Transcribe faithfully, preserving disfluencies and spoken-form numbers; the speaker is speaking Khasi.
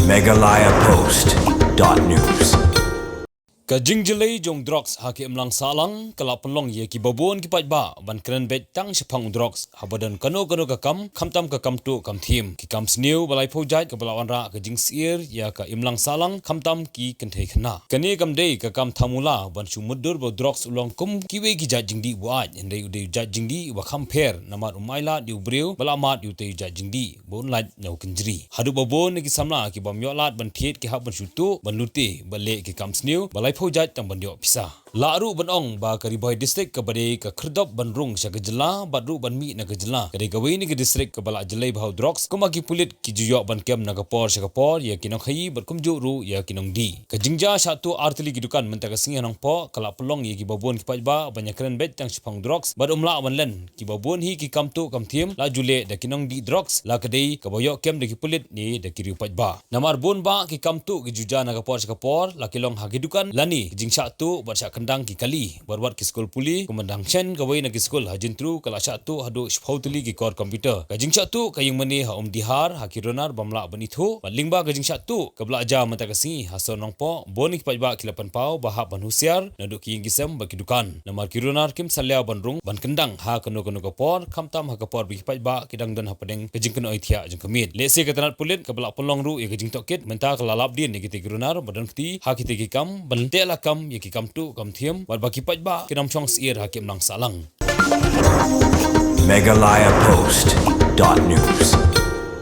Meghalaya Post dot news. Ka jingjyllei jong drugs ha ka imlang sahlang ka la pynlong ïa kiba bun ki paidbah ban kren beit tang shaphang u drugs haba don kano kano ka kam, khamtam ka kam tuh kam thiem. Ki kam sniew ba laiphew jait kaba la wanrah ka jingsyier ïa ka imlang sahlang, khamtam ki kynthei khynnah. Kane kam dei ka kam thamula ban shu mutdur ba u drugs u long kum kiwei ki jait jingdih buaid, hynrei u dei u jait jingdih uba kham pher namar um ailad ïa u briew ba la mad ïa utei u jait jingdih ba un lait na u kynjri. Haduh ba bun na ki samla kiba ym ïoh lad ban thied ki hap ban shu tuh, ban lute bad leh ki kam sniew ba laiphew jait tang ban ïoh pisa. Lah ruh ban ong ba ka Ri Bhoi District kaba dei ka khyrdop ban rung sha ka jylla bad ruh ban mih na ka jylla, ka dei kawei na ki district kaba la jyllei bha ha u drugs, kumba ki pulit ki ju ïoh ban kem na ka por sha ka por ïa ki nongkhaïi bad kumjuh ruh ïa ki nongdih. Ka jingjia shah tuh ar tylli ki dukan mynta ka sngi ha Nongpoh ka la pynlong ïa kiba bun ki paidbah ban ïakren beit tang shaphang drugs bad um lah ban len. Kiba bun hi ki kam tuh kam thiem la ju leh da ki nongdih drugs, la ka dei kaba ïoh kem da ki pulit ne da ki riew paidbah. Namar bun bah ki kam tuh ki ju jia na ka por sha ka por, la ki long ha ki dukan lane ki jingshah tuh bad shah kyndang ki kali. Bad wat ki skul pule, kumba dang shen kawei na ki skul ha Jyntru ka la shah tuh haduh shiphew tylli ki kor computer. Ka jingshah tuh ka ïeng mane ha Umdihar ha ki runar bym lah ban ithuh. Bad lyngba ka jingshah tuh kaba la jia mynta ka sngi ha sor Nongpoh, bun ki paidbah ki la pynpaw ba hap ban husiar naduh ki ïing ki sem bad ki dukan. Namar ki runar kim salia ban rung ban kyndang ha kano kano ka por, khamtam ha ka por ba ki paidbah ki dang don hapdeng ka jingkynnoh ithiah jong ka miet. Lehse ka tnat pulit kaba la pynlong ruh ïa ka jingtohkit mynta ka la lap dien ïa kitei ki runar ba don kti ha kitei ki kam ban teh lakam ïa ki kam tuh kam thiem bad ba ki paidbah kin ym shong syier ha ka imlang sahlang. Meghalaya Post dot news.